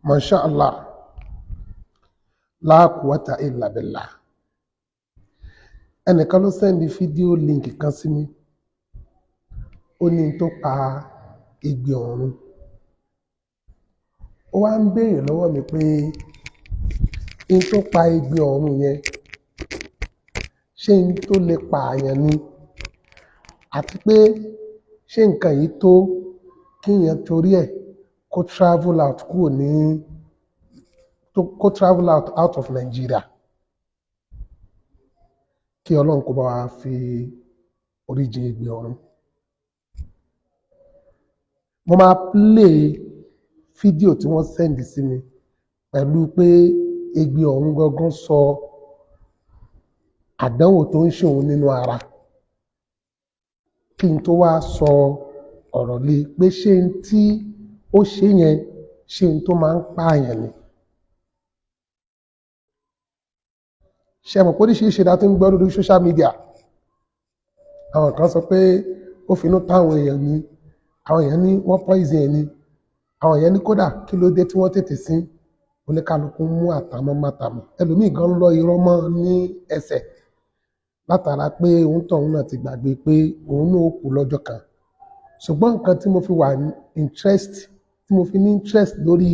Masha Allah, la quwwata illa billah. Ẹnìkan ló send fídíò link kan sí mi, ó ní tó pa Igbe Ọ̀run. Ó wá ń béèrè lọ́wọ́ mi pé n tó pa Igbe Ọ̀run yẹn, ṣé n tó lè pa àyàn ni, àti pé ṣé nǹkan yìí tó kíyàn torí ẹ̀ kó travel out kúrò ní, kó travel out of Nigeria. Kí Ọlọ́run kó bá wa fi oríjì Igbe Ọ̀run. Mo máa play fídíò tí wọ́n send sí mi pẹ̀lú pé Igbe Ọ̀run gangan sọ àdánwò tó ń ṣe òun nínú ara, kí n tó wá sọ ọ̀rọ̀ lé pé ṣé n tí ó ṣe yẹn, ṣé n tó máa ń pààyàn ni. Ṣe mọ̀ pé oríṣiríṣi la ti ń gbọ́ lórí social media. Àwọn kan sọ pé ó finú táwọn èèyàn ní, àwọn èèyàn ní wọ́n poison ẹ̀ ni, àwọn èèyàn ní kódà kí ló dé tí wọ́n tètè sín. Oníkálukú mú àtàmọ́ mátàmọ́, ẹlòmíì gan lọ irọ́ mọ́ ní ẹsẹ̀ látara pé òun tọ̀hún náà ti gbàgbé pé òun náà ó kú lọ́jọ́ kan. Ṣùgbọ́n nǹkan tí mo fi wà interest, tí mo fi ní interest lórí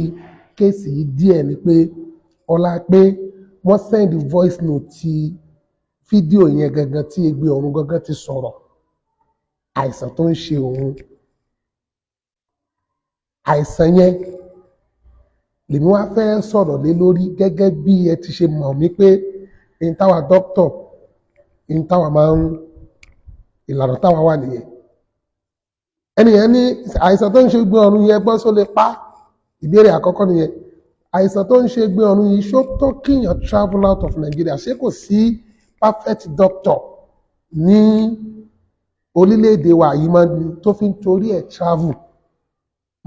kéèsì yìí díẹ̀ ni pé ọlá pé wọ́n send voice note ti fídíò yẹn gangan tí Igbe Ọ̀run gangan ti sọ̀rọ̀ àìsàn tó ń ṣe òun. Àìsàn yẹn lèmi wá fẹ́ sọ̀rọ̀ lé lórí, gẹ́gẹ́ bí ẹ ti ṣe mọ̀ mí pé n táwa doctor, n táwa máa ń, ìlànà táwa wà nìyẹn. Ẹni yẹn ní àìsàn tó ń ṣe Igbe Ọ̀run yẹn gbọ́ só lè pa. Ìbéèrè àkọ́kọ́ nìyẹn. Àìsàn tó ń ṣe Igbe Ọ̀run yìí, ṣó tó kíyàn travel out of Nigeria? Ṣé kò sí perfect doctor ní orílẹ̀-èdè wa yìí máa ń tó fi ń torí ẹ̀ travel?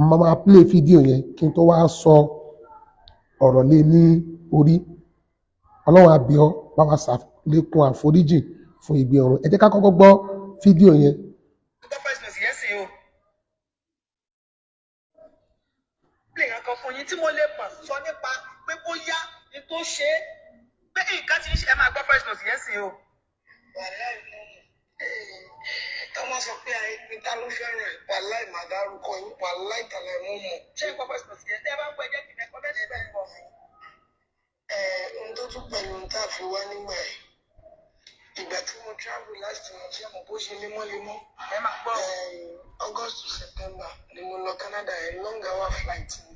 Mo máa play fídíò yẹn kí n tó wá sọ ọ̀rọ̀ lé ní orí. Ọlọ́run àbíọ́ bá wa ṣàlékún àforíjì fún Igbe Ọ̀run. Ẹ jẹ́ ká kọ́kọ́ gbọ́ fídíò yẹn. Kan fún yín tí mo lè mọ̀ sọ nípa pé bóyá ní tó ṣe é pé nǹkan ti ń ṣe. Ẹ máa gbọ́ voice note yẹn sí o. Wàláì mú tọ́mọ sọ pé àìpín ta ló fẹ́ràn ẹ̀, wàláì má dárúkọ yín, wàláì tàlẹ̀ mú mọ̀. Ṣé ń gbọ́ voice note yẹn? Tẹ́ ẹ bá ń gbọ́, ẹ jẹ́ kí n ẹ̀kọ́ bẹ́ẹ̀ bẹ́ẹ̀ bọ̀. Ohun tó tún pẹ̀lú ohun tá a fi wá nígbà yẹn, ìgbà tí mo travel last month, ṣé mo bó ṣe lemọ́lemọ́. Ẹ máa gbọ́. August to September ni mo lọ Canada, ẹ̀ long hour flight ni.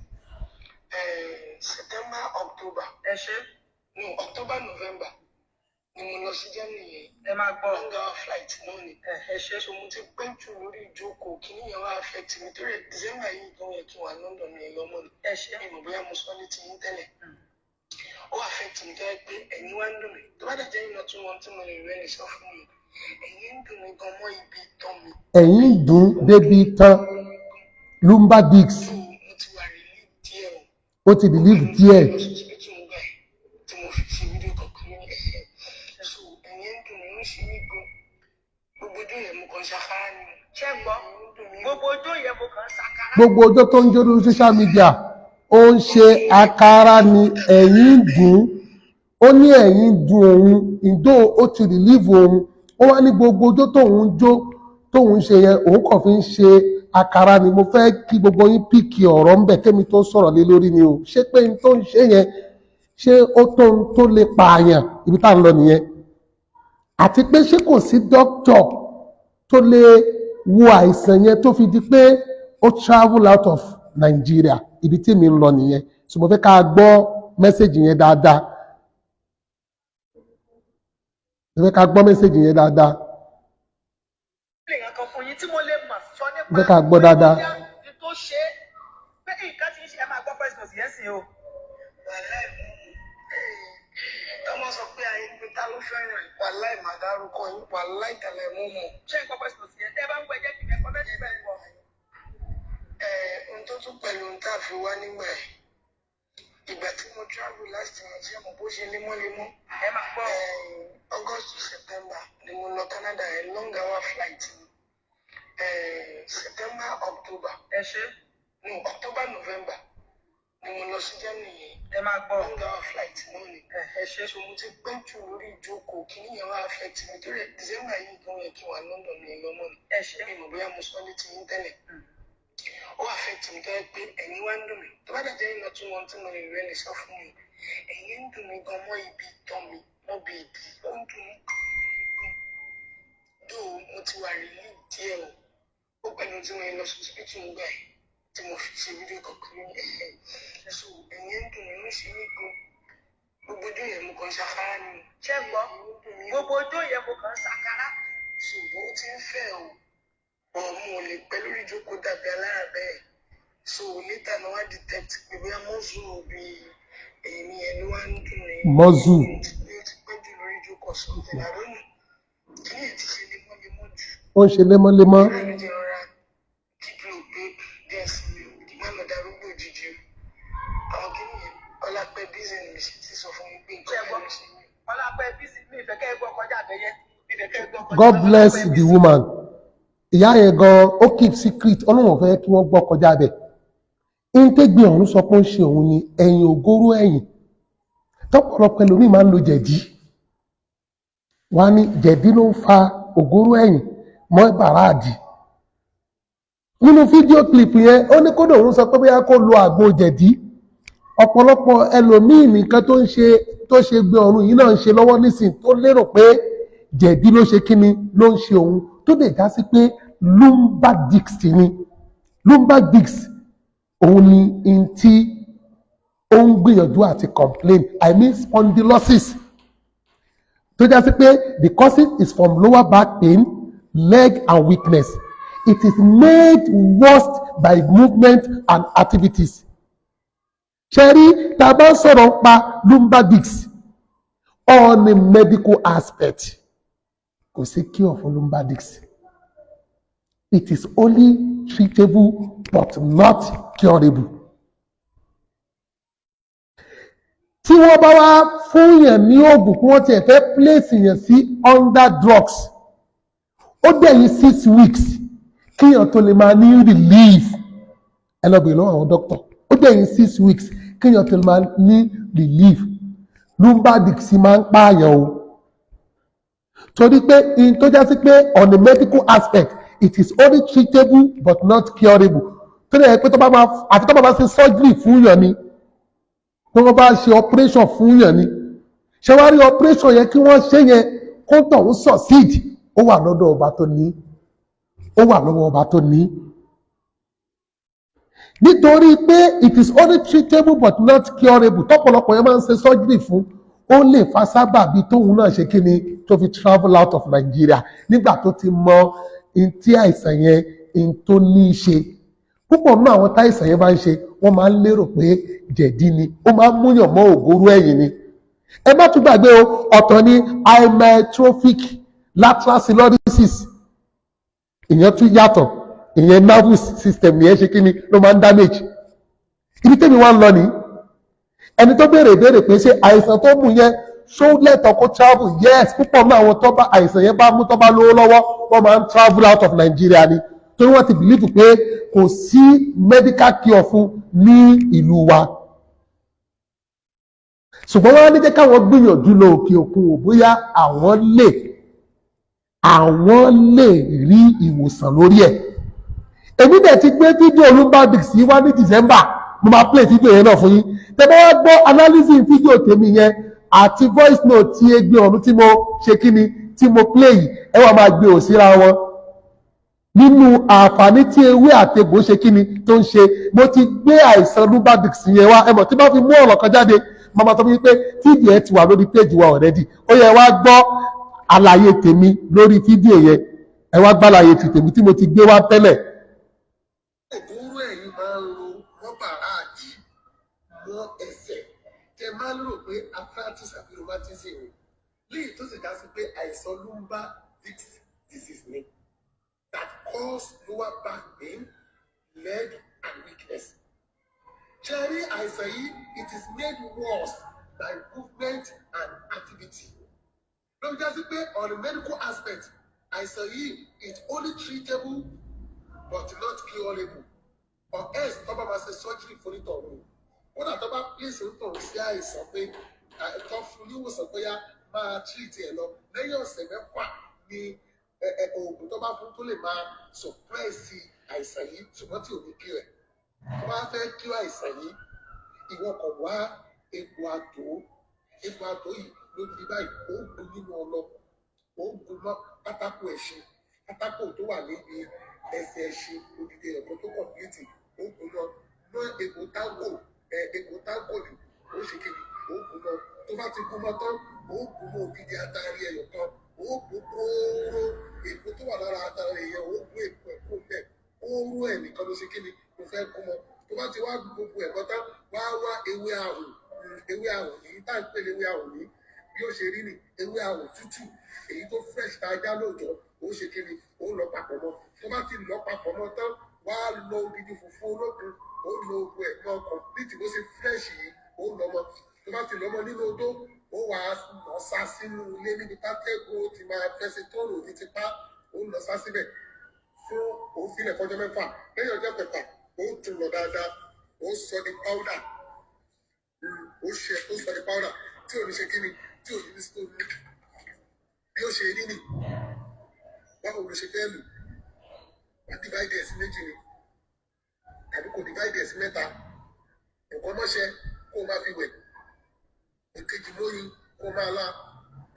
September, October. Ẹ ṣe. No, October, November ni mo lọ sí Germany yẹn. Ẹ máa gbọ́. Long hour flight náà ni. Ẹ ṣe. So mo ti pẹ́ jù lórí ìjókòó, kíní yẹn wá affect mi torí December yìí gan yẹ kí n wà London mi lọ́mọ ni. Ẹ ṣe. Mi mọ̀ bóyá mo sọ létí yín tẹ́lẹ̀. Ó affect mi tó yẹ pé ẹ̀yin wá ń dùn mí. Tó bá dẹ̀ jẹ́ iná tún wọn tí mo lè rẹ́ lè sọ fún mi. Ẹ̀yin ń dùn mí gan mọ́ ibi tán mi. Ẹ̀yin dùn débi tán, lumbar disc. Mo ti wà relief díẹ̀ o. Ó ti relief díẹ̀. Tí mo fi ṣe fídíò kankan ní ẹ̀ẹ́. So ẹ̀yin ń dùn mí, ó ń ṣe mí gan. Gbogbo ojú yẹn mo kàn ṣàkárá ni. Ṣé ń gbọ́? Gbogbo ojú yẹn mo kàn ṣàkárá. Gbogbo ọjọ́ tó ń jó lórí social media, ó ń ṣe àkàrà ni. Ẹ̀yin dùn. Ó ní ẹ̀yin dùn òun, ìdó ó ti relief òun. Ó wá ní gbogbo ọjọ́ tóun jó tóun ṣe yẹn, òun kàn fi ń ṣe àkàrà ni. Mo fẹ́ kí gbogbo yín píkì ọ̀rọ̀ ń bẹ̀ kémi tó sọ̀rọ̀ lé lórí ni o. Ṣé pé n tó ń ṣe yẹn, ṣé ó tó ń tó lè pààyàn? Ibi tá à ń lọ nìyẹn. Àti pé ṣé kò sí dókítọ̀ tó lè wo àìsàn yẹn tó fi di pé ó travel out of Nigeria? Ibi tí mi ń lọ nìyẹn. So mo fẹ́ ká gbọ́ message yẹn dáadáa. Mo fẹ́ ká gbọ́ message yẹn dáadáa. Kan fún yín tí mo lè mọ̀ sọ nípa Mo fẹ́ ká gbọ́ dáadáa. bóyá ní tó ṣe é pé nǹkan ti ń ṣe. Ẹ máa gbọ́ voice note yẹn sí o. Wàláì mú tọ́mọ sọ pé àìpín ta ló fẹ́ràn ẹ̀, wàláì má dárúkọ yín, wàláì tàlẹ̀ mú mọ̀. Ṣé ń gbọ́ voice note yẹn? Tẹ́ ẹ bá ń gbọ́, ẹ jẹ́ kí n ẹ̀kọ́ bẹ́ẹ̀ bẹ́ẹ̀ bọ̀. Ohun tó tún pẹ̀lú ohun tá a fi wá nígbà yẹn, ìgbà tí mo travel last month, ṣé mo bó ṣe lemọ́lemọ́. Ẹ máa gbọ́. August to September ni mo lọ Canada, ẹ̀ long hour flight ni. September, October. Ẹ ṣe. No, October, November Ni mo lọ sí Germany yẹn. Ẹ máa gbọ́. Long hour flight náà ni. Ẹ ṣe. So mo ti pẹ́ jù lórí ìjókòó, kíní yẹn wá affect mi torí December yìí gan yẹ kí n wà London, mi lọ́mọ ni. Ẹ ṣe. Mi mọ̀ bóyá mo sọ létí yín tẹ́lẹ̀. Ó affect mi tó yẹ pé ẹ̀yìn wá ń dùn mí. Tó bá dẹ̀ jẹ́ iná tún wọn tí mo lè rẹ́ lè sọ fún mi. Ẹ̀yìn ń dùn mí gan mọ́ ibi ìtàn mi, mọ́ bí ìdí. Ó ń dùn mí gan, gan. Though mo ti wà relief díẹ̀ o. Ó pẹ̀lú tí mo yẹ lọ sí hospital ń gbà yìí tí mo fi ṣe fídíò kankan ní ẹ̀ẹ́. So ẹ̀yìn ń dùn mí, ó ń ṣe mí gan. Gbogbo ojú yẹn mo kàn ṣàkárá ni. Ṣé gbọ́? Ẹ̀yìn ń dùn mí o. Gbogbo ojú yẹn mo kàn ń ṣàkárá. Ṣùgbọ́n ó ti ń fẹ́ o, ọ̀ mo ò lè pẹ́ lórí ìjókòó dàbí alára bẹ́ẹ̀. So later na wá detect pé bóyá muscle bí èmi yẹn ló wá ń dùn mí. Muscle. Bí ó ti pẹ́ jù lórí ìjókòó something, I don't know. Kíní ẹ̀ ti ṣe lemọ́lemọ́ jù. Ó ń ṣe lemọ́lemọ́. Ìrora ló jẹ́ rọra keep low pé díẹ̀ sí mi o, kí má lọ darúgbó òjijì o. Àwọn kíní yẹn ọlápẹ́ busy ni mi ṣe ti sọ fún mi pé Ṣé nǹkan gbọ́? báyìí ló ṣe mí. Ọlápẹ́ busy, mi ìfẹ́ kẹ́ ẹ gbọ́ kọjá àbẹ̀yẹ. Mi ìfẹ́ kẹ́ ẹ gbọ́ kọjá. God bless Ọlápẹ́ the busy. woman. Ìyá yẹn gan, ó keep secret, Ọlọ́run ò fẹ́ kí wọ́n gbọ́ kọjá bẹ̀. Ìǹtẹ́gbẹ̀ ọ̀run sọ pé ó ń ṣe òun ni ẹ̀yìn ògóró ẹ̀yìn. Tọ́pọ̀lọpọ̀ ẹlòmíì máa ń lo jẹ̀dí. Wọ́n á ní jẹ̀dí ló ń fa ògóró ẹ̀yìn mọ́ bàràdì. Nínú fídíò clip yẹn, ó ní kódà òun sọ pé bóyá kó lo àgbo jẹ̀dí. Ọ̀pọ̀lọpọ̀ ẹlòmíì nìkan tó ń ṣe tó ṣe gbé ọ̀run yìí náà ń ṣe lọ́wọ́ nísìn tó lérò pé jẹ̀dí ló ṣe kíni ló ń ṣe òun, tó lè já sí pé lumbar disc ni. Lumbar disc òun ni n tí ó ń gbìyànjú àti complain, I mean spondylosis, tó já sí pé the causes is from lower back pain, leg and weakness. It is made worse by movement and activities. Ṣe rí, tá a bá ń sọ̀rọ̀ pa lumbar disc on a medical aspect, kò sí cure for lumbar disc. It is only treatable but not curable. Tí wọ́n bá wá fún yẹn ní oògùn kí wọ́n tiẹ̀ fẹ́ place yẹn sí under drugs, ó dẹ̀yìn 6 weeks kíyàn tó lè máa ní relief. Ẹ lọ bèèrè lọ́wọ́ àwọn doctor, ó dẹ̀yìn 6 weeks kíyàn tó lè máa ní relief. Lumbar disc máa ń pààyàn o, torí pé in tó já sí pé on the medical aspect, it is only treatable but not curable, tó lè yẹ pé tó bá máa àfi tó bá máa ṣe surgery fún yàn ni, tí wọ́n bá ṣe operation fún yàn ni. Ṣé wàá rí operation yẹn kí wọ́n ṣe yẹn kó tọ̀hún succeed, ó wà lọ́dọ̀ ọba tó ní, ó wà lọ́wọ́ ọba tó ní, nítorí pé it is only treatable but not curable. Tọ́pọ̀lọpọ̀ yẹn máa ń ṣe surgery fún, ó lè fa sábàbí tóun náà ṣe kí ni tó fi travel out of Nigeria nígbà tó ti mọ in tí àìsàn yẹn in tó ní í ṣe. Púpọ̀ nínú àwọn táìsàn yẹn bá ń ṣe, wọ́n máa ń lérò pé jẹ̀dí ni, ó máa ń múyàn mọ́ ògóró ẹ̀yìn ni. Ẹ má tún gbàgbé o, ọ̀tọ̀ ni hypertrophic lateral sclerosis, ìyẹn tún yàtọ̀. Ìyẹn nervous system yẹn ṣe kí ni ló máa ń damage. Ibi tẹ́mi wá ń lọ ní, ẹni tó béèrè ìbéèrè pé ṣé àìsàn tó mú yẹn ṣó lẹ́tọ̀ọ́ kó travel? Yes, púpọ̀ nínú àwọn tó bá àìsàn yẹn bá mú, tó bá lówó lọ́wọ́, wọ́n máa ń travel out of Nigeria ni, torí wọ́n ti believe pé kò sí medical cure fún ní ìlú wa. Ṣùgbọ́n wọ́n á ní jẹ́ káwọn gbìyànjú lọ òkè òkun ò, bóyá àwọn lè rí ìwòsàn lórí ẹ̀. Èmi dẹ̀ ti gbé fídíò lumbar disc yìí wá ní December. Mo máa play fídíò yẹn náà fún yín. Tẹ́ bá wá gbọ́ analysis fídíò tèmi yẹn àti voice note tí egbe ọ̀run tí mo ṣe kí ni tí mo play yìí, ẹ wá máa gbé òsíra wọn nínú àǹfààní tí ewé àtegbò ṣe kí ni tó ń ṣe. Mo ti gbé àìsàn lumbar disc yẹn wá. Ẹ mọ̀ tí bá fi mú ọ̀rọ̀ kan jáde, màmá sọ fún mi pé fídíò ẹ ti wà lórí péjì wa already. Ó yẹ wá gbọ́ àlàyé tèmi lórí fídíò yẹn. Ẹ wá gbọ́ àlàyé ti tèmi tí mo ti gbé wá tẹ́lẹ̀. Ògúnrú ẹ̀yìn máa ń ro rọ́bà ráàdì mọ́ ẹsẹ̀ tẹ máa ń rò pé arthritis àbí rheumatism ni, léyìí tó sì dá sí pé àìsàn lumbar disc disease ni that cause lower back pain, leg and weakness. Ṣé rí àìsàn yìí, it is made worse by movement and activity. Ló fi já sí pé on the medical aspect, àìsàn yìí is only treatable but not curable, or else tó bá máa ṣe surgery fún onítọ̀hún. place ń tàn sí àìsàn pé tó fún níwòsàn bóyá máa treat ẹ̀ lọ, lẹ́yìn ọ̀sẹ̀ 6 ni oògùn tó bá fún tó lè máa suppress àìsàn yìí, ṣùgbọ́n tí ò ní kí rẹ̀. Tó bá fẹ́ kí àìsàn yìí, ìwọ kàn wá egbò àtò. Egbò àtò yìí ló di báyìí, ó gun nínú ọlọ, ó gun mọ́ pátákó ẹṣin, pátákó tó wà níbi ẹsẹ̀ ẹṣin odidi ẹ̀kọ́ tó complete, ó gun mọ́ mọ́ egbò tágò, egbò tágò ni ó ṣe kiri, ó gun mọ́. Tó bá ti gun mọ́ tán, ó gun mọ́ odidi atari ẹyọ kan, ó gun kóró egbò tó wà lára atari ẹyọ, ó gun egbò ẹ̀kọ́ bẹ́ẹ̀, kóró ẹ̀ nìkan ló ṣe kiri, mo fẹ́ gun mọ́. Tó bá ti wá gbogbo ẹ̀kọ́ tán, wá wá ewé àrùn, ewé àrùn ní tá à ń pè ní ewé àrùn ní bí ó ṣe rí ni ewé àrùn tútù, èyí tó fresh tá a já lóòjọ́, ó ṣe kiri, ó lọ papọ̀ mọ́. Tó bá ti lọ papọ̀ mọ́ tán, wá lọ odidi funfun olókun, ó lọ ogun ẹ̀ mọ́ complete bó ṣe fresh yìí, ó lọ mọ́. Tó bá ti lọ mọ́ nínú odó, ó wà á lọ sá sínú ilé níbi tátẹ́gùn ó ti máa fẹ́ sí tóòrò ní tipa, ó lọ sá síbẹ̀ fún òfin ẹ̀fọ́jọ́ 6. Lẹ́yìn ọjọ́ kẹfà, ó tún lọ dáadáa, ó sọ ní powder, ó ṣe ó sọ ní powder tí ò ní ṣe kíni, tí ò ní ní stone bí ó ṣe rí ni. Báwo ló ṣe fẹ́ lò? Wà á divide ẹ̀ sí 2 ni, tàbí kò divide ẹ̀ sí 3. Nǹkan mọ́ṣẹ́ kó máa fi wẹ̀, èkejì lóyún kó máa la,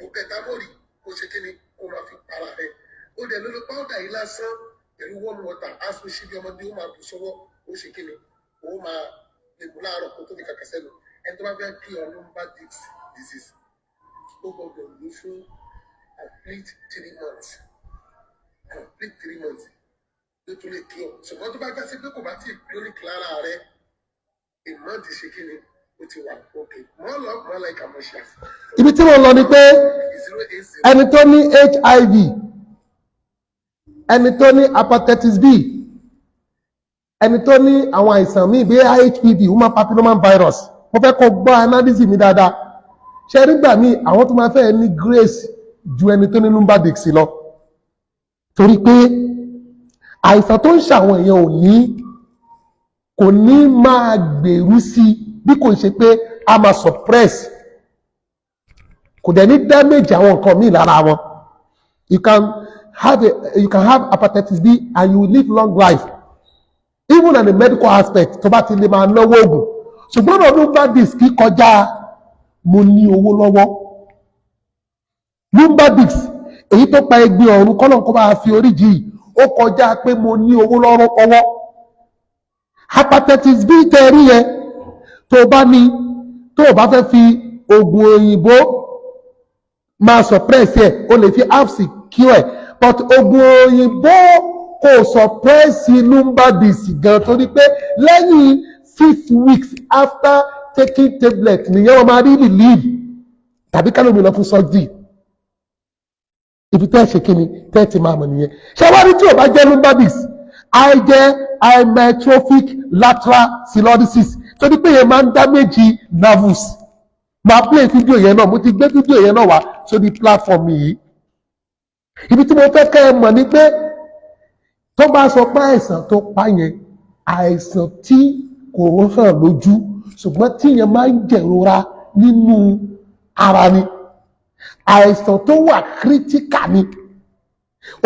òkẹta mọ́rì kó ṣe kíni, kó máa fi para rẹ̀. Ó dẹ̀ lórí powder yìí lásán pẹ̀lú warm water, á fi ṣíbí ọmọdé, ó máa bù sọ́wọ́, ó ṣe kíni, ó máa lè mú láàárọ̀ kó tó fi kàkà sẹ́nu. Ẹni tó bá fẹ́ kí ọ lumbar disc disease, ó gbọdọ̀ lò fún complete 3 months, complete 3 months ló tún lè kí ọ. Ṣùgbọ́n tó bá já sí pé kò bá tí ì chronic lára rẹ, a month ṣe kíni, ó ti wà okay. More love, more like and more share. Ibi tí mo lọ ni pé 080 ẹni tó ní HIV, ẹni tó ní hepatitis B, ẹni tó ní àwọn àìsàn míì bí HPV, human papilloma virus, mo fẹ́ kó gbọ́ analysis mi dáadáa. Ṣe rí gbà míì àwọn tó máa fẹ́ ní grace ju ẹni tó ní lumbar disc lọ, torí pé àìsàn tó ń ṣàwọn èèyàn ò ní kò ní máa gbèrú sí bí kò ṣe pé a máa suppress, kò dẹ̀ ní damage àwọn nǹkan míì lára wọn. You can have hepatitis B and you will live long life, even on the medical aspect, tó bá ti lè máa náwó oògùn. Ṣùgbọ́n ọ̀rọ̀ lumbar disc kọjá mo ní owó lọ́wọ́. Lumbar disc èyí tó pa ẹgbẹ́ ọ̀run kọ́lọ̀ kó bá fi oríjì yìí, ó kọjá pé mo ní owó lọ́wọ́. Hepatitis B tẹ́ rí yẹn, tó bá ní, tó bá fẹ́ fi oògùn òyìnbó máa suppress ẹ̀, o lè fi herbs cure ẹ̀, but oògùn òyìnbó kò suppress lumbar disc gan, torí pé lẹ́yìn 6 weeks after taking tablet nìyẹn wọ́n máa rí relief, tàbí kálómi lọ fún surgery. Ibi tẹ́ ẹ ṣe kí ni tẹ́ ẹ ti máa mọ̀ nìyẹn. Ṣé wá rí tí ò bá jẹ́ lumbar disc, I jẹ́ hypertrophic lateral sclerosis, torí pé yẹn máa ń damage nerves. Máa play fídíò yẹn náà, mo ti gbé fídíò yẹn náà wá sórí platform yìí. Ibi tí mo fẹ́ kẹ́ ẹ mọ̀ ni pé tó bá sọ pé àìsàn tó pa yẹn, àìsàn tí kò hàn lójú ṣùgbọ́n tí yẹn máa ń jẹ̀rora nínú ara ni, àìsàn tó wà critical ni.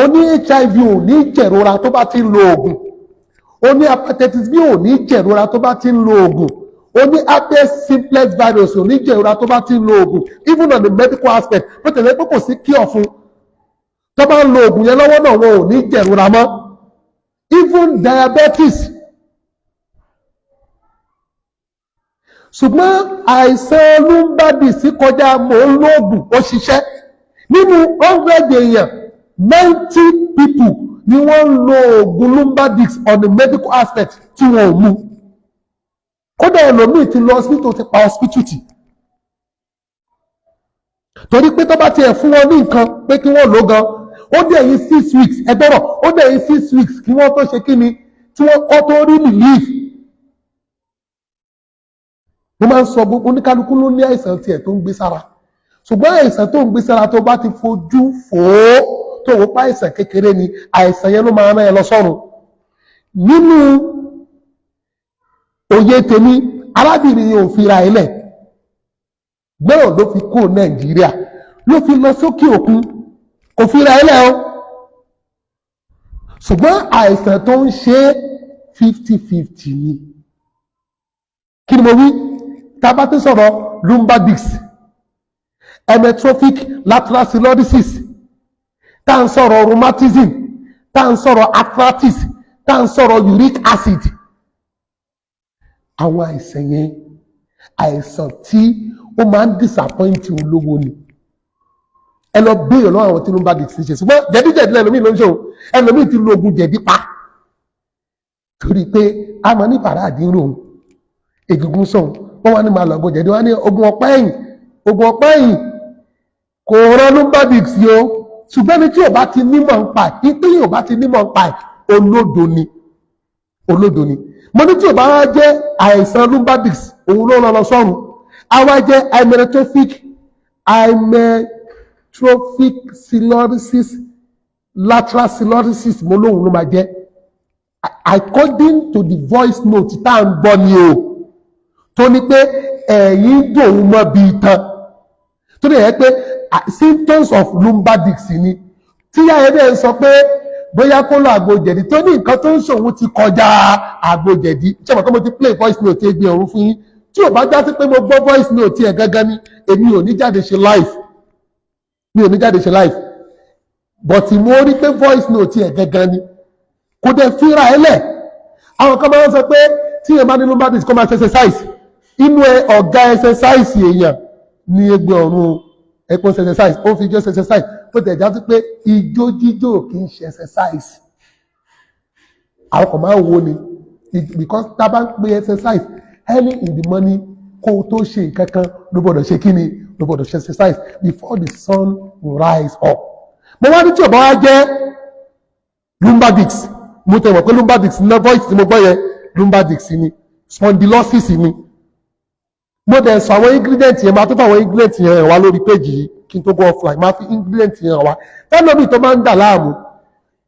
Ó ní HIV ò ní jẹ̀rora tó bá ti ń lo oògùn, ó ní hepatitis B ò ní jẹ̀rora tó bá ti ń lo oògùn, ó ní herpes simplex virus ò ní jẹ̀rora tó bá ti ń lo oògùn. Even on the medical aspect, bó tẹ̀lé pé kò sí cure fún, tó bá ń lo oògùn yẹn lọ́wọ́ náà, wọn ò ní jẹ̀rora mọ́. Even diabetes. Ṣùgbọ́n àìsàn lumbar disc kọjá mò ń lóògùn ó ṣiṣẹ́. Nínú 100 èèyàn, 90 people ni wọ́n ń lo oògùn lumbar disc on the medical aspect tí wọ́n ò mú. Kódà ẹlòmíì ti lọ hospital, ti pa hospital tì, torí pé tó bá tiẹ̀ fún wọn ní nǹkan pé kí wọ́n lò gan, ó dẹ̀ yín 6 weeks, ẹgbọ́rọ̀, ó dẹ̀ yín 6 weeks kí wọ́n tó ṣe kí ni, tí wọ́n kọ́ tó rí relief. Mo máa ń sọ, gbogbo oníkálukú ló ní àìsàn tiẹ̀ tó ń gbé sára, ṣùgbọ́n àìsàn tó ń gbé sára, tó bá ti fojú fò ó, tó wò pa àìsàn kékeré ni, àìsàn yẹn ló máa rán ẹ lọ sọ́run. Nínú òye tèmi, Arábìnrin yìí ò fira ẹ̀ lẹ̀ gbọ́dọ̀ ló fi kó Nàìjíríà, ló fi lọ sókè òkun, kò fira ẹ̀ lẹ̀ o. Ṣùgbọ́n àìsàn tó ń ṣe 50-50 ni. Kí ni mo wí? Tá a bá ti sọ̀rọ̀ lumbar disc, hypertrophic lateral sclerosis, tá à ń sọ̀rọ̀ rheumatism, tá à ń sọ̀rọ̀ arthritis, tá à ń sọ̀rọ̀ uric acid, àwọn àìsàn yẹn, àìsàn tí ó máa ń disappoint olówó ni. Ẹ lọ béèrè lọ́wọ́ àwọn tí lumbar disc ṣe. Ṣùgbọ́n jẹ̀díjẹ̀dí lẹ́lòmíì ló ń ṣe o. Ẹlòmíì ti lo oògùn jẹ̀dí pa, torí pé a máa ní bàrà àdínrò, egungun sọ̀hún. Wọ́n wá ní máa lọ oògùn jẹ̀dí, wọ́n ní oògùn ọ̀pá ẹ̀yìn. Oògùn ọ̀pá ẹ̀yìn kò rán lumbar disc yìí o. Ṣùgbọ́n ní tí ò bá ti nímọ̀ ń pa ẹ̀, ìpín ò bá ti nímọ̀ ń pa ẹ̀, olódo ni, olódo ni. Mo ní tí ò bá wá jẹ́ àìsàn lumbar disc òun ló rán lọ sọ́run, á wá jẹ́ hypertrophic sclerosis, lateral sclerosis. Mo lóhun ló máa jẹ́, according to the voice note tá à ń gbọ́ ni o, tó ní pé ẹ̀yìn dòun mọ́ bíi tán, tó lè yẹ pé symptoms of lumbar disc ni. Tí yá ẹ dẹ̀ ń sọ pé bóyá kó lọ àgbo jẹ̀dí, tó ní nǹkan tó ń ṣòwò ti kọjá àgbo jẹ̀dí. Ṣé mo kọ́ mo ti play voice note Ẹgbẹ́ Ọ̀run fún yín? Tí ò bá já sí pé mo gbọ́ voice note ẹ̀ gángan ni, èmi ò ní jáde ṣe live, mi ò ní jáde ṣe live. But mo rí pé voice note ẹ̀ gángan ni, kò dẹ̀ fíra ẹ lẹ̀. Àwọn kan máa ń sọ pé tí èèyàn bá ní lumbar disc, kó máa ṣe exercise. Inú ẹ ọ̀gá exercise èèyàn ní Ẹgbẹ́ Ọ̀run. Ẹ̀pọ̀ ṣe exercise, ó fi ijó ṣe exercise, tó tẹ̀ já sí pé ijó jíjó kì í ṣe exercise. Àwọn kan máa ń wo ni, because tá a bá ń pe exercise early in the morning, kó o tó ṣe nǹkan kan ló gbọ́dọ̀ ṣe. Kí ni ló gbọ́dọ̀ ṣe? Exercise before the sun will rise up. Mo wá ní tí ò bá wá jẹ́ lumbar disc, mo tẹ̀ wọ̀ pé lumbar disc ní voice tí mo gbọ́ yẹn, lumbar disc ni, spondylosis ni. Mo dẹ̀ sọ àwọn ingredient yẹn, máa tó fún àwọn ingredient yẹn wá lórí page yìí. Kí n tó go offline, máa fi ingredient yẹn wá. Tẹ́lómi tó máa ń dà láàmú,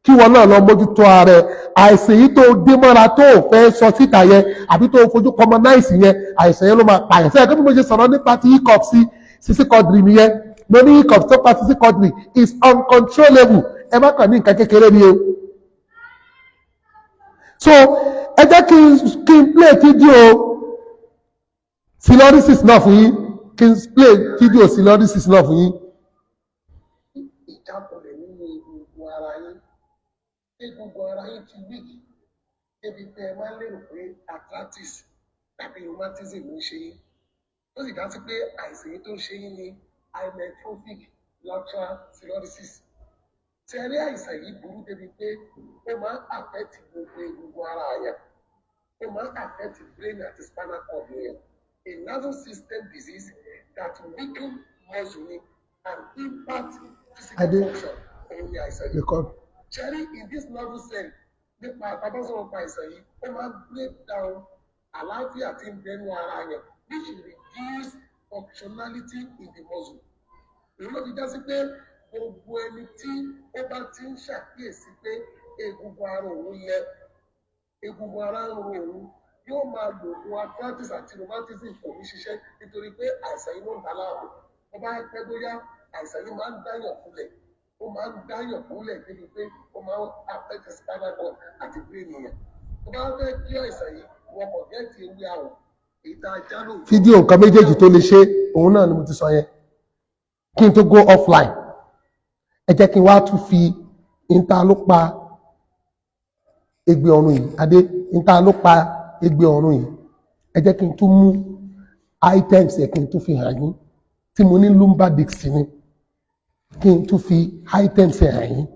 kí wọn náà lọ mójútó ara ẹ. Àìsàn yìí tó dé mọ́ra tó ò fẹ́ sọ síta yẹn, àbí tó fojú commonize yẹn, àìsàn yẹn ló máa pààyàn sẹ́yìn. Kí bí mo ṣe sọ̀rọ̀ nípa ti hiccup sí Sisi Quadri nìyẹn. Mo ní hiccup tó pa Sisi Quadri is uncontrollable. Ẹ má kàn ní nǹkan kékeré ni o. So ẹ jẹ́ kí n play fídíò sclerosis náà fún yín, kí n play fídíò sclerosis náà fún yín. Ìjákulẹ̀ nínú egungun ara yín, egungun ara yín ti weak débi pé ẹ máa ń lérò pé arthritis tàbí rheumatism ń ṣe yín, ó sì dá sí pé àìsàn yìí tó ń ṣe yín ní hypertrophic lateral sclerosis. Tí ẹ rí, àìsàn yìí burú débi pé ó máa ń affect gbogbo egungun ara yẹn, ó máa ń affect brain àti spinal cord yẹn. A nervous system disease that weaken muscle ni and impact physical Adé. function, òun ni àìsàn yìí. Record. Ṣẹ́rí, in this nervous cell, nípa àtàbọ̀sọ̀rọ̀ pa àìsàn yìí, ó máa ń break down àlàáfíà tí ń bẹnu ara yẹn, which reduce functionality in the muscle. Èyí ló fi já sí pé gbogbo ẹni tí ó bá ti ń ṣàkíyèsí pé egungun ara òun lẹ, egungun ara ń ro òun, yóò máa lo oògùn arthritis àti rheumatism, kò ní ṣiṣẹ́, nítorí pé àìsàn yìí ló ń dà láàmú. Ó bá pẹ́ bóyá, àìsàn yìí máa ń dáyàn kúlẹ̀, ó máa ń dáyàn kúlẹ̀ débi pé ó máa ń affect spinal cord àti brain yẹn. Tó bá fẹ́ kí àìsàn yìí, wọ́n kàn gẹ́ẹ̀tì ewé àwọ̀ èyí tá a já lóòótọ́. Fídíò nǹkan méjèèjì tó lè ṣe, òun náà ni mo ti sọ yẹn. Kí n tó go offline, ẹ jẹ́ kí n wá tún fi níta ló pa Ẹgbẹ́ Ọ̀run yìí. Adé, níta ló pa Ẹgbẹ́ Ọ̀run yìí, ẹ jẹ́ kí n tún mú items ẹ̀, kí n tún fi hàn yín. Tí mo ní lumbar disc ni, kí n tún fi items ẹ̀ hàn yín.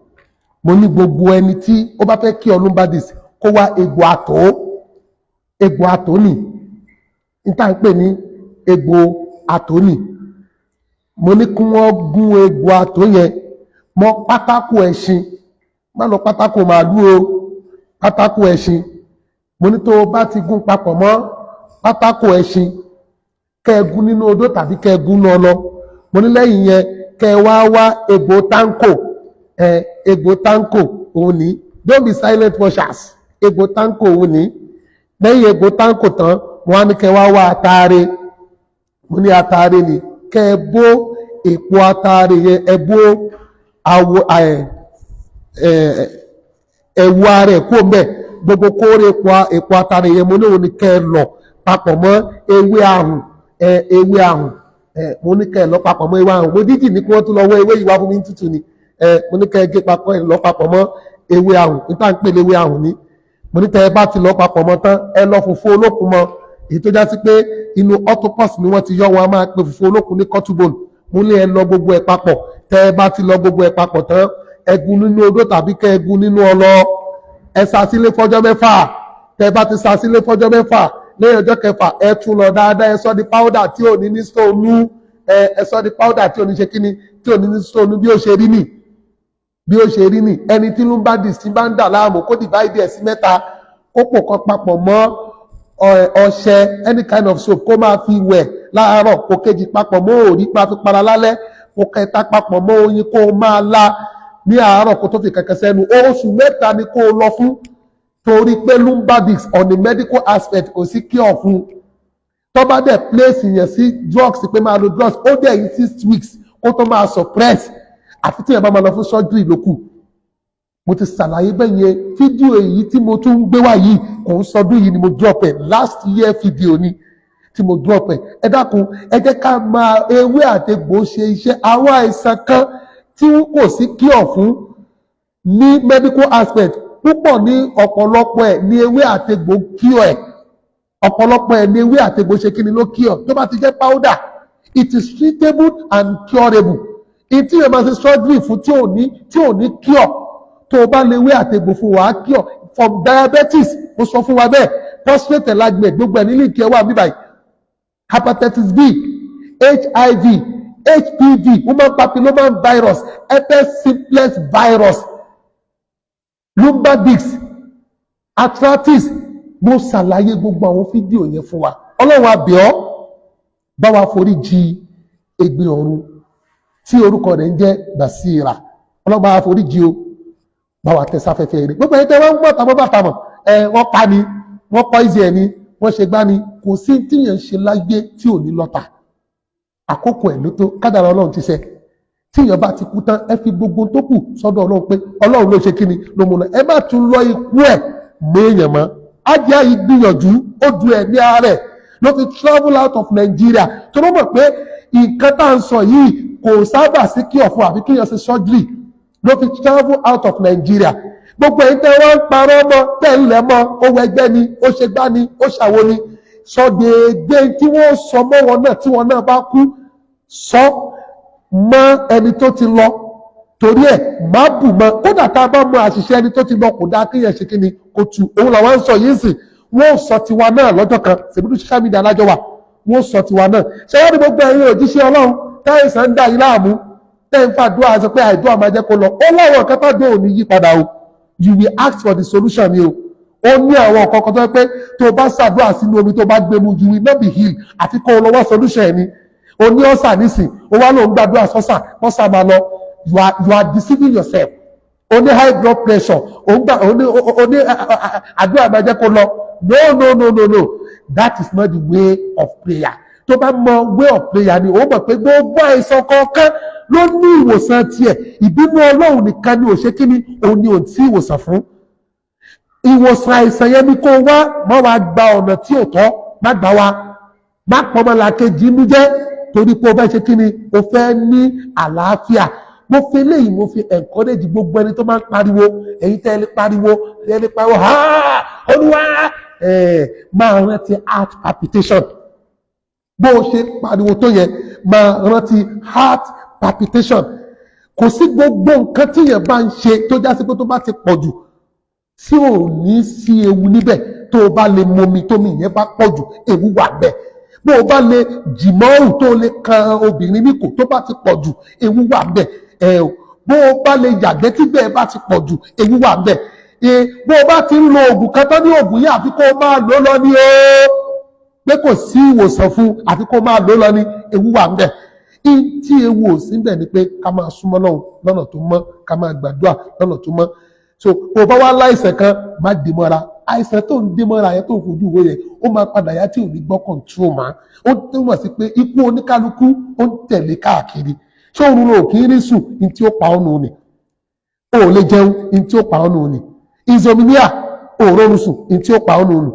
Mo ní gbogbo ẹni tí ó bá fẹ́ kí ọ lumbar disc, kó wá egbò àtó. Egbò àtó nì níta ń pè ní egbò àtó nì. Mo ní kí wọ́n gún egbò àtó yẹn mọ́ pátákó ẹṣin. Má lọ pátákó màálù o, pátákó ẹṣin. Mo ní tó o bá ti gún papọ̀ mọ́ pátákó ẹṣin, kẹ́ẹ̀gún nínú odó tàbí kẹ́ẹ̀gún náà lọ. Mo ní lẹ́yìn yẹn, kẹ́ẹ̀ wá wá egbò táǹkò. Ẹ egbò táǹkò òun ní. Don't be silent watchers. Egbò táǹkò òun ní. Lẹ́yìn egbò táǹkò tán, Mo wá ní kẹ́ wá wá ataare. Mo ní ataare ni kẹ́ ẹ bó èpo ataare yẹn, ẹ bó àwọ ẹ̀wù ara ẹ̀ kó mbẹ́, gbogbo kórè èpo ataare yẹn. Mo ní òun ni kẹ́ ẹ lọ papọ̀ mọ́ ewé ahùn, ewé ahùn. Mo ní kẹ́ ẹ lọ papọ̀ mọ́ ewé ahùn. Mo dídì ní kí wọ́n tún lọ wọ ewé yìí wá fún mi tútù ni. Mo ní kẹ́ ẹ gé papọ̀, ẹ lọ papọ̀ mọ́ ewé ahùn níta ń pè léwé ahùn ni. Mo ní tẹ́ ẹ bá ti lọ papọ̀ mọ́ tán, ẹ lọ fùfú olókun mọ́, èyí tó já sí pé inú octopus ni wọ́n ti yọ wọn, a máa pe fùfú olókun ní cuttlebone. Mo ní ẹ lọ gbogbo ẹ papọ̀. Tẹ́ ẹ bá ti lọ gbogbo ẹ papọ̀ tán, ẹ gún nínú odó tàbí kẹ́ ẹ gún nínú ọlọ, ẹ sá sílé fọ́jọ́ 6. Tẹ́ ẹ bá ti sá sílé fọ́jọ́ 6, lẹ́yìn ọjọ́ kẹfà, ẹ tún lọ dáadáa, ẹ sọ di powder tí ò ní ní stone. Ẹ sọ di powder tí ò ní ṣe kíni, tí ò ní ní stone. Bí ó ṣe rí nì, bí ó ṣe rí nì. Ẹni tí lumbar disc bá ń dà láàmú, kó divide ẹ̀ sí mẹ́ta, kó pò kan papọ̀ mọ́ ọṣẹ, any kind of soap, kó máa fi wẹ̀ láàárọ̀, kó kejì papọ̀ mọ́ òrí pa fi para lálẹ́, kó kẹta papọ̀ mọ́ oyin, kó máa lá ní àárọ̀ kó tó fi kẹ̀kẹ́ sẹ́nu. Oṣù 3 ni kó lọ fún, torí pé lumbar disc, on the medical aspect, kò sí cure fún. Tó bá dẹ̀ place yẹn sí drugs, pé máa lo drugs, ó dẹ̀ yí 6 weeks kó tó máa suppress, àfi tí yẹn bá máa lọ fún surgery lókù. Mo ti ṣàlàyé bẹ́ẹ̀ yẹn. Fídíò èyí tí mo tún ń gbé wá yìí, kò ń sọdún yìí ni mo drop ẹ̀, last year fídíò ni tí mo drop ẹ̀. Ẹ dákun, ẹ jẹ́ ká máa ewé àtegbò ṣe iṣẹ́. Àwọn àìsàn kan tí kò sí cure fún ní medical aspect púpọ̀, ní ọ̀pọ̀lọpọ̀ ẹ̀ ní ewé àtegbò cure ẹ̀. Ọ̀pọ̀lọpọ̀ ẹ̀ ní ewé àtegbò ṣe kí ni ló cure. Tó bá ti jẹ́ powder, it is treatable and curable. Ìtí yẹn máa ṣe surgery fún tí ò ní cure, tó o bá lè wé àtegbò fún, wàá cure from diabetes. Mo sọ fún wa bẹ́ẹ̀, prostate enlargement, gbogbo ẹ̀ nílì kí ẹ wà bíbáyìí, hepatitis B, HIV, HPV, human papilloma virus, herpes simplex virus, lumbar disc, arthritis. Mo ṣàlàyé gbogbo àwọn fídíò yẹn fún wa. Ọlọ́run, a bẹ̀ ọ́, bá wa forí jì Ẹ̀gbin Ọ̀run tí orúkọ rẹ̀ ń jẹ́ Basira. Ọlọ́run, bá wa forí jì o, bá wa tẹ sáfẹ́fẹ́ rẹ̀. Gbogbo ẹ̀yin tẹ́ wọ́n ń gbọ́ tàbọ̀ bàtàmọ̀ ẹ, wọ́n pa ni, wọ́n poison ẹ̀ ni, wọ́n ṣe gbá ni. Kò sí tíyàn ṣe láyé tí ò ní lọ́ta. Àkókò ẹ̀ ló tó, kádàrá Ọlọ́run ti ṣe. Tíyàn bá ti kú tán, ẹ fi gbogbo tó kù sọ́dọ̀ Ọlọ́run, pé Ọlọ́run ló ṣe kíni ló mú lọ. Ẹ má tún lọ ikú ẹ̀ méèyàn mọ́. Ajá yìí gbìyànjú, ó du ẹ̀mí ara ẹ̀ ló fi travel out of Nigeria, tó ló mọ̀ pé nǹkan tá à ń sọ yìí kò sábà sí kí ọ̀fun àbí kíyàn ṣe surgery, ló fi travel out of Nigeria. Gbogbo ẹ̀yin tẹ́ wọ́n ń parọ́ mọ́, tẹ́ ń lẹ̀ mọ́, ó wọ ẹgbẹ́ ni, ó ṣe gbá ni, ó ṣàwo ni, sọ déédéé tí wọ́n sọ mọ́ wọn náà tí wọn náà bá kú, sọ mọ́ ẹni tó ti lọ. Torí ẹ̀ má bù mọ́. Kódà tá a bá mọ àṣìṣe ẹni tó ti lọ, kò dáa kéèyàn ṣe kíni kò tù. Òun làwọn ń sọ yìí sì, wọ́n sọ tiwa náà lọ́jọ́ kan. Ṣèbídú social media alájọ wà, wọ́n sọ tiwa náà. Ṣé wọ́n ní gbogbo ẹ̀yin òjíṣẹ́ Ọlọ́run táìsàn ń dà yín láàmú, tẹ́ ń fàdúrà sọ pé àìdúrà máa jẹ́ kó lọ, ó láwọn nǹkan tó dùn òní yí padà o. You will ask for the solution ni o. Ó ní àwọn nǹkan kan tó yẹ pé tó o bá ṣàdúrà sínú omi, tó o bá gbé mu, you will not be healed, àfi kó o lọ wá solution ẹ̀ ni. O ní ulcer nísìn, o wá lóun gbàdúrà sọ́sà kọ́sà máa lọ, you are deceiving yourself. O ní high blood pressure, o ń gbà, o ní àdúrà máa jẹ́ kó lọ. No, no, no, no, no, that is not the way of prayer. Tó bá mọ way of prayer ni, ó mọ̀ pé gbogbo àìsàn kọ̀ọ̀kan ló ní ìwòsàn tiẹ̀. Ìbínú Ọlọ́run nìkan ni ò ṣe kíni, òun ni ò tí ìwòsàn fún. Ìwòsàn àìsàn yẹn ni kó wá. Má wàá gba ọ̀nà tí ò tọ́, má gbà wá, má pọmọlàkejì inú jẹ́ torí pé o fẹ́ ṣe kíni, o fẹ́ ní àlàáfíà. Mo fi eléyìí, mo fi encourage gbogbo ẹni tó máa ń pariwo. Ẹ̀yin tẹ́ ẹ lè pariwo, ẹ lè pariwo ha, Olúwa ẹ̀ máa rántí heart palpitation. Bó o ṣe pariwo tó yẹ, máa rántí heart palpitation. Kò sí gbogbo nǹkan tí yẹn bá ń ṣe tó já sí pé tó bá ti pọ̀ jù tí ò ní sí ewu níbẹ̀. Tó o bá lè momi, tómi yẹn bá pọ̀ jù, ewu wà bẹ́ẹ̀. Bó o bá lè jìmọ́rù, tó o lè kan obìnrin níkò, tó bá ti pọ̀ jù, ewu wà bẹ́ẹ̀. Ẹ o, bó o bá lè yàgbẹ́, tí bẹ́ẹ̀ bá ti pọ̀ jù, ewu wà bẹ́ẹ̀. Ẹ bó o bá ti ń lo oògùn kan tán ní oògùn yìí, àfi kó o máa lò lọ ní o, pé kò sí ìwòsàn fún, àfi kó o máa lò lọ ní, ewu wà bẹ́ẹ̀. Tí ewu ò sí bẹ́ẹ̀ ni pé ká máa súnmọ́ Ọlọ́run lọ́nà tó mọ́, ká máa gbàdúrà lọ́nà tó mọ́. So bó bá wá láìsàn kan, má dì mọ́ra. Àìsàn tó ń dé mọ́ra yẹn, tó ń fojú wo yẹn, ó máa padà yá tí ò ní gbọ́ control mọ́. Ó túmọ̀ sí pé ikú oníkálukú ó ń tẹ̀lé káàkiri. Ṣé òun ló kì í rí sùn ní tí ó pa ọ́ nù ni? O ò lè jẹun ní tí ó pa ọ́ nù ni? Insomnia, òórùn sùn ní tí ó pa ọ́ nù ni?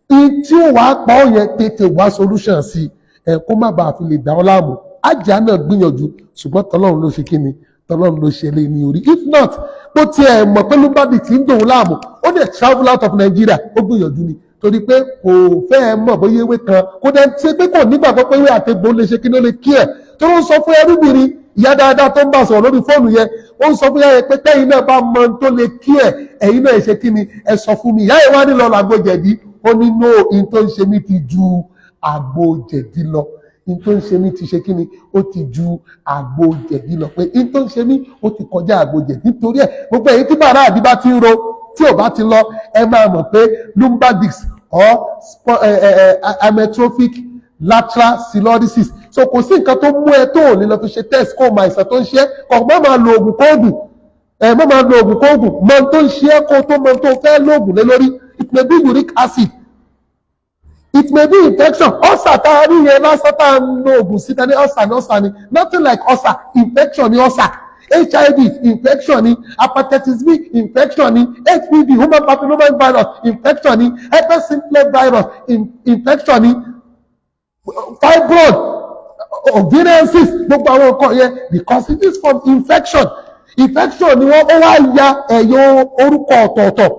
Ní tí ó wàá pa ọ́ yẹn, tètè wá solution sí ẹ, kó má bàa fi lè dá ọ láàmú. Ájà náà gbìyànjú, ṣùgbọ́n tọlọ́run ló ṣe kí ni, tọlọ́run ló ṣe lé ní orí. If not, bó tiẹ̀ mọ̀ pé lumbar tí ń dòun láàmú, ó dẹ̀ travel out of Nigeria, ó gbìyànjú ni, torí pé kò fẹ́ mọ̀ bóyá ewé kan kó dẹ̀ ṣe pé kò nígbàgbọ́ pé ewé àtegbò lè ṣe kí ló lè kí ẹ̀. Tó ń sọ fún ẹrúbìnrin ìyá dáadáa tó ń bá sọ̀rọ̀ lórí fóònù yẹn, ó ń sọ fún ìyá yẹn pé tẹ́yìn náà bá mọ ohun tó lè kí ẹ̀, ẹ̀yin náà ṣe kí ni, ẹ sọ fún mi. Ìyá yẹn wá nílò àgbo jẹ̀dí. Ó ní no, in tó ń ṣe mí ti ju àgbo jẹ̀dí lọ. In tó ń ṣe mí ti ṣe kí ni, ó ti ju àgbo jẹ̀dí lọ, pé in tó ń ṣe mí, ó ti kọjá àgbo jẹ̀dí. Nítorí ẹ̀, gbogbo èyí tí bàrà àbí bá ti ń ro, tí ò bá ti lọ, ẹ máa mọ̀ pé lumbar disc or amyotrophic lateral sclerosis. So kò sí nǹkan tó mú ẹ tó ò ní lọ fi ṣe test, kó o mọ àìsàn tó ń ṣe é. Kò má máa lo oògùn kóògùn ẹ, má máa lo oògùn kóògùn. Mọ ohun tó ń ṣe é, kó tó mọ ohun tó fẹ́ lóògùn lé lórí. It may be uric acid, it may be infection. Ulcer tá a rí yẹn lásán tá a ń lo oògùn síta ní ulcer ní ulcer ni, nothing like ulcer. Infection ni ulcer. HIV infection ni, hepatitis B infection ni, HPV, human papilloma virus, infection ni, herpes simplex virus infection ni, fibroid, ovarian cyst, gbogbo àwọn nǹkan yẹn, because it is from infection. Infection ni wọ́n, ó wá ya ẹ̀yọ orúkọ ọ̀tọ̀ọ̀tọ̀.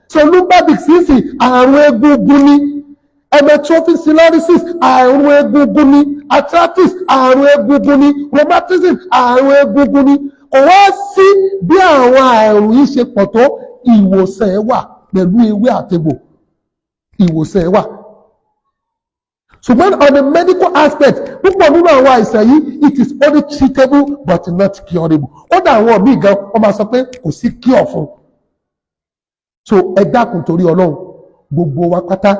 So lumbar disc, àrùn egungun ni. Amyotrophic sclerosis, àrùn egungun ni. Arthritis, àrùn egungun ni. Rheumatism, àrùn egungun ni. Kò wá sí bí àwọn àrùn yìí ṣe pọ̀ tó, ìwòsàn ẹ̀ wà pẹ̀lú ewé àtegbò. Ìwòsàn ẹ̀ wà, ṣùgbọ́n on the medical aspect, púpọ̀ nínú àwọn àìsàn yìí, it is only treatable but not curable. Kódà àwọn míì gan, wọ́n máa sọ pé kò sí cure fún. So ẹ dákun, torí Ọlọ́run, gbogbo wa pátá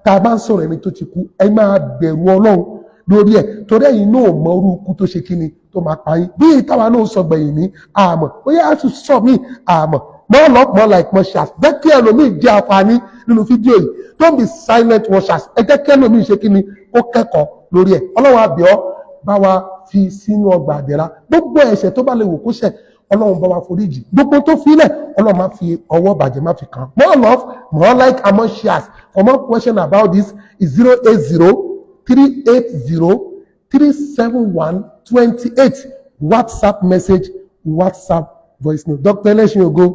tá a bá ń sọ̀rọ̀ ẹni tó ti kú, ẹ máa bẹ̀rù Ọlọ́run lórí ẹ̀, torí ẹ̀yin náà mọ orú ikú tó ṣe kíni tó máa pa yín. Bí ìtawà náà sọ gbẹ̀yìn ní àmọ́ bóyá a tún sọ mí àmọ́. More love, more like, more shares. Jẹ́ kí ẹlòmíì jẹ́ àǹfààní nínú fídíò yìí. Don't be silent watchers. Ẹ jẹ́ kí ẹlòmíì ṣe kíni, kó kẹ́kọ̀ọ́ lórí ẹ̀. Ọlọ́run àbíọ́ bá wa fi sínú ọgbà àdẹ̀rà. Gbogbo ẹ̀ṣẹ̀ tó bá lè wò kó ṣẹ̀, Ọlọ́run bá wa foríjì. Gbogbo tó filẹ̀, Ọlọ́run má fi ọwọ́ bàjẹ́, má fi kàn. More love, more like and more shares. For more question about this is 08038037128. WhatsApp message, WhatsApp voice note. Dr. Ẹlẹ́ṣin Ògo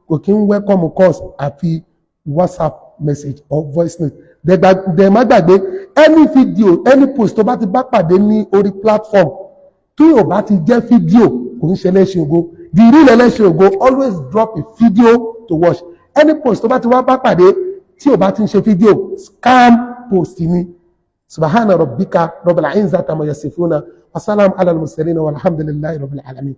kò kí ń welcome calls, àfi WhatsApp message or voice note. Dẹ̀ má gbàgbé, any video, any post tó bá ti bá pàdé ní orí platform, tí ò bá ti jẹ́ fídíò, kò ń ṣe Ẹlẹ́ṣin Ògo. The real Ẹlẹ́ṣin Ògo always drop a video to watch. Any post tó bá ti wá bá pàdé tí ò bá ti ń ṣe fídíò, scam post ni. Subhana rabbika rabbil izzati amma yasifuna wa salam ala al-mursalin walhamdulillahi rabbil alamin.